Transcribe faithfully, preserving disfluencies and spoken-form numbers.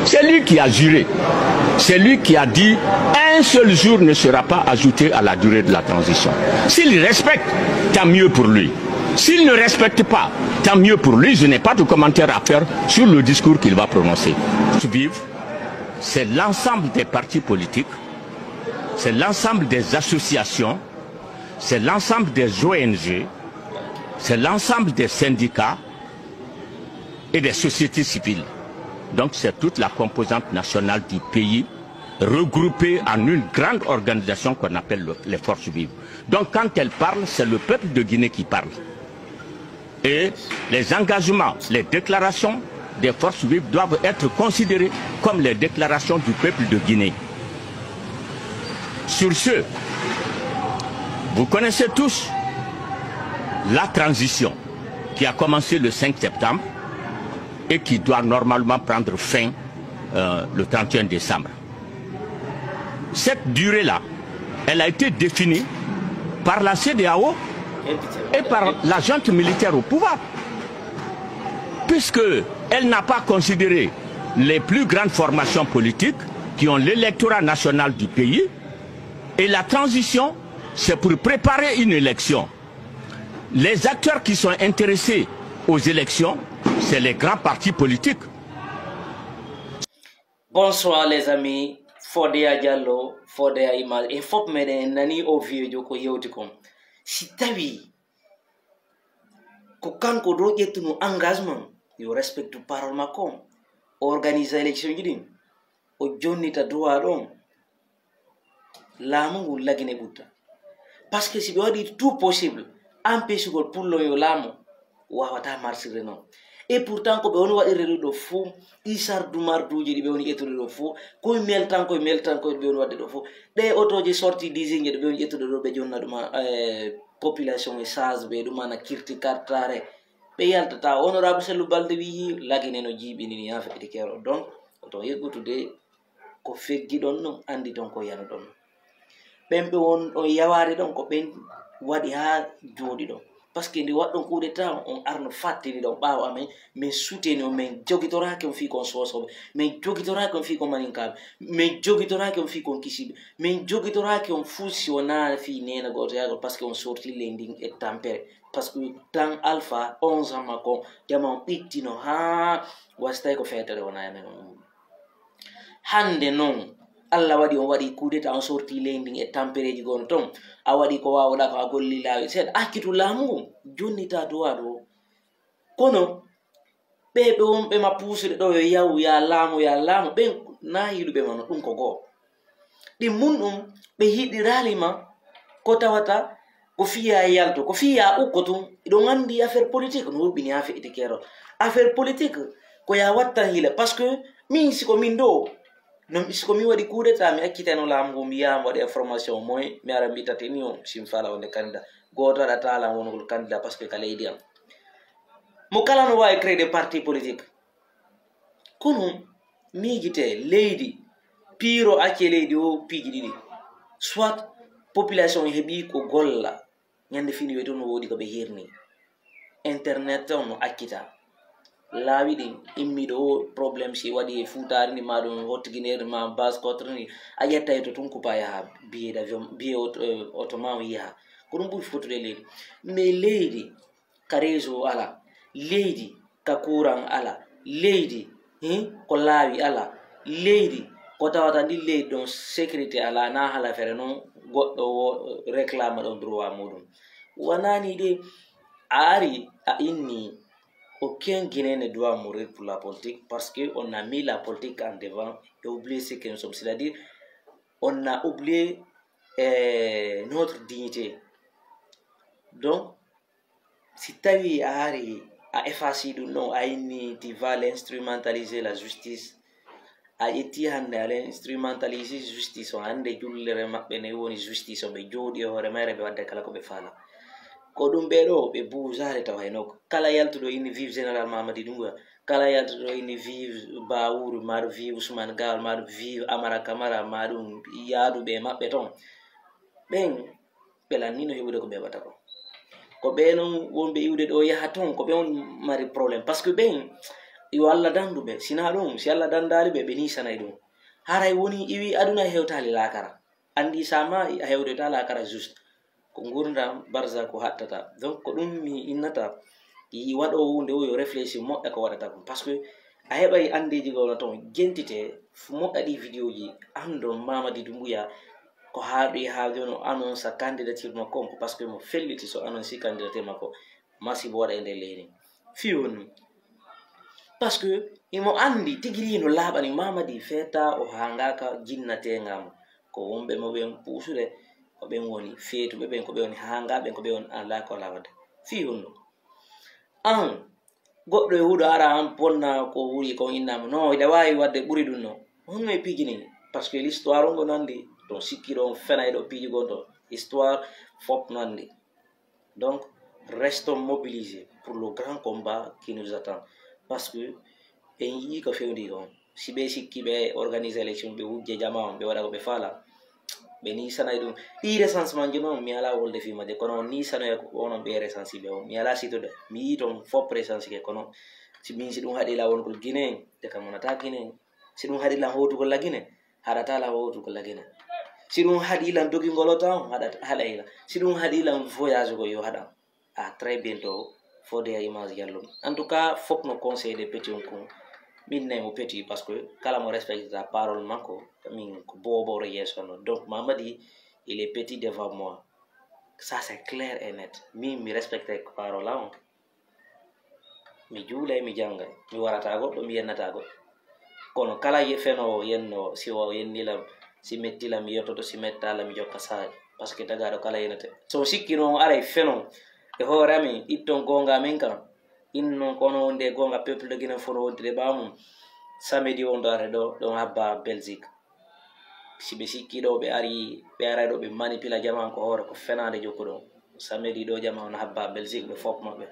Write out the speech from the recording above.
C'est lui qui a juré. C'est lui qui a dit, un seul jour ne sera pas ajouté à la durée de la transition. S'il respecte, tant mieux pour lui. S'il ne respecte pas, tant mieux pour lui. Je n'ai pas de commentaire à faire sur le discours qu'il va prononcer. Suivre, c'est l'ensemble des partis politiques, c'est l'ensemble des associations, c'est l'ensemble des O N G, c'est l'ensemble des syndicats et des sociétés civiles. Donc c'est toute la composante nationale du pays regroupée en une grande organisation qu'on appelle le- les forces vives. Donc quand elle parle, c'est le peuple de Guinée qui parle. Et les engagements, les déclarations des forces vives doivent être considérées comme les déclarations du peuple de Guinée. Sur ce, vous connaissez tous la transition qui a commencé le cinq septembre et qui doit normalement prendre fin, euh, le trente et un décembre. Cette durée-là, elle a été définie par la C D A O et par la junte militaire au pouvoir, puisque elle n'a pas considéré les plus grandes formations politiques qui ont l'électorat national du pays, et la transition, c'est pour préparer une élection. Les acteurs qui sont intéressés aux élections, c'est les grands partis politiques. Bonsoir les amis, Fodéa Diallo, Fodéa Image, e fof meɗen en nani o vieux jo ko yewti kon. Si tawi ko kanko ɗo ƴettuno engagement, yo respecte parole makko, o organise élection ji ɗin, o jonnita droit ɗon, laamu ngun Lagine ɓutta. Parce que si ɓe waɗi tout possible, empêchugol pullo yo laamu, wawata marsirde non. Et pourtant ko ɓe woni waɗirde ɗum ɗo fuu, ɗi sardu marduuji ɗi ɓe woni ƴettude ɗo fuu, koye meltankoye meltankoye ɗi ɓe woni waɗde ɗo fuu, ɗe otooje sorti disinge ɗi ɓe woni ƴettude ɗo, ɓe jonna ɗuma eh, population e sage ɓe ɗum ana kirti kartare. Ɓe yaltata. Honorable Sellu Balde wiyi Lagine no jiiɓini ni haa feƴƴiti keerol. Donc oto yeggutude ko feggi ɗon non, anndi ton ko yanu ɗon. Ɓen ɓe won ɗon yawaade ɗon ko ɓen waɗi haa jooɗi ɗon. Parce que nde waɗɗon coup d'état on arno fattini ɗon ɓaawo amen, min suteni on, min jogitoraaki on fii kon soosooɓe, min jogitoraaki on fii kon maninkaaɓe, min jogitoraaki on fii kon kisiiɓe, min jogitoraaki on fuu si wonaa fii neena gootoyaagol, parce que on sorti leydi ndin e tampere. Parce que tan Alpha onze ans makko, jama on ɓittino haa wasi tawi ko feetere wonaa e men on. Hannde non, Allah waɗi on waɗi coup d'état, on sorti leydi ndin e tampereeji gonɗo ton. A waɗi ko waawuɗaa ko, a golli laawi seeɗa, a accitu laamu ngun, jonnitaa duwaa ɗo. Kono ɓee ɓe wonɓe ma puusude ɗo, yo yaw, ya laamu, ya laamu, ɓen na yiɗuɓe ma no, ɗum ko goo. Ɗin mun ɗum, ɓe yiɗiraali ma ko tawata ko fii ya yaltu, ko fii ya ukko tun. Hiɗon anndi affaire politique no hurɓini haa feƴƴiti keerol. Affaire politique ko ya wattan hiila, parce que min, si ko min ɗo, non, si ko min waɗi coup d'état, mi accitayno laamu ngu, mi yaha mi waɗa information moy, mi ara mi ɓitta teni on, si mi faala wonde candidat. Gooto waɗataa lan wonugol candidat, parce que ka leydi am. Mo kala no waawi créer des partis politiques. Kono miijitee, leydi, piiro accee leydi o piiji ɗiɗi. Soit population heɓii ko golla, ñande fini wiyetee no woodi ko ɓe hirni. Internet on no accita. Laawi ɗin, immiiɗo o, problème si waɗi e Fuutaari ni, maa ɗum Haute Guinée ni, maa Basse Côte ni, a ƴettay to tun, kupa yaha billet d'avion, billet auto, eh, auto maa on yaha. Ko ɗum ɓuri fotude leydi. Mais leydi ka réseau alaa, leydi ka courant alaa, leydi, hin, ko laawi alaa, leydi ko tawata ndin leydi ɗon sécurité alaa, na halafere non goɗɗo wo réclame ɗon droit muɗum. Wonaa ni de, a ari a inni aucun Guinéen ne doit mourir pour la politique, parce que on a mis la politique en devant et oublié ce que nous sommes, c'est-à-dire on a oublié eh, notre dignité. Donc si tawi a ari a effacé ɗum ɗon, a inni tu vas instrumentaliser la justice, a ƴetti hannde a instrumentaliser justice on, hannde jullere maɓɓe ne woni justice on, ɓe jooɗi e hoore mayre ɓe wadda kala ko ɓe faala. Ko ɗum ɓee ɗo ɓe buusaare tawa heno kala yaltuɗo inni vive général Mamadi Doumbouya, kala yaltuɗo inni vive Bawuru, maa ɗum vive Ousmane Gawal, maa ɗum vive Amara Camara, maa ɗum yaaduɓe e maɓɓe ton. Ɓen ɓe lannino heɓude ko ɓe heɓata ko. Ko ɓe non wonɓe iwde ɗo yaha ton, ko ɓe on mari problème. Parce que ɓen Yo Alla dandu ɓe. Si naa ɗun, si Alla dandaali ɓe, ɓe niisanay ɗun. Haray woni iwi aduna hewtaali laakara. Anndi sa maayi a hewtoyta laakara juste. Ko ngurndan barzaku hattata. Donc ko ɗun mi innata waɗoowo huunde o yo réfléchir moƴƴa ko waɗata kon. Parce que a heɓay anndeeji goo no ton jentite moƴƴa ɗi vidéo ji anndon Mamadi Doumbouya ko haaɗi haa jooni o annonsa candidature makko on ko parce que mo felliti so annonsi candidature makko masibo waɗa e nder leydi. Fii honɗun? Parce que himo anndi tigi rii no laaɓani Mamadi feeta o haangaaka jinnateenga mo. Ko wonɓe mo ɓen puusude, ko ɓen woni feetuɓe ɓen, ko ɓe woni haangaaɓe, ko ɓe woni alaa ko alaa waɗde. Fii honɗun? An, goɗɗo e huɗo ara an ponna ko wuri kon inna mo. Non, hiɗa waawi waɗde ɓuri ɗun non. Honno e piji nii? Parce que l'histoire on ko no anndi. Ɗon sikki ɗon fena e ɗo piji gon ɗon. Histoire fop no anndi. Donc, restons mobilisés pour le grand combat qui nous attend. Parce que en yii ko fewndi kon. Si ɓe sikki ɓe organiser élection, ɓe wujje jama on, ɓe waɗa ko ɓe faala, ɓe niisanay ɗun. Ɗii recensement ji non, mi alaa wolde fii majje, kono on niisanoya ko onon ɓe recensi ɓe on. Mi alaa sitoɗe. Mi yii ton fop recensi ke, kono si min si ɗun haɗi la wonkol Guinée, te kam wonata Guinée. Si ɗun haɗi la hootugol la Guinée, haɗata la hootugol la Guinée. Si ɗun haɗi lan dogingol o tan, haɗat-, haɗay la. Si ɗun haɗi lan voyage ko yo haɗan. À très bientôt. Fodé Image Diallo. En tout cas, fok no conseil de petit on kon. Min nay mo petit parce que kala mo respectata parole makko, min ko bobo yeeso no. Donc, Mamadi, il est petit devant moi. Ça, c'est clair et net. Min, mi respecte parole on. Mi juulay, mi janngay. Mi warata goɗɗo, mi yennata goɗɗo. Kono kala ye-, fenoowo, yennoowo, si o yenni lam, si metti lam, mi yottoto, si metta lam, mi jokka saa'i. Parce que dagaaɗo kala yennete. So o sikki non, o aray fenon e hoore amen, itton goonga amen kan. Innon ko onon wondi e goonga, peuple de Guinée fof no wontiri e ɓaawo mum. Samedi on ɗo arde ɗo, ɗon habba Belgique. Si ɓe sikki ɗo, ɓe ari, ɓe aray ɗo, ɓe manipila jaman ko hoore, ko fenaande jokkuɗon. Samedi ɗo jaman on habba Belgique, ɓe fof maɓɓe.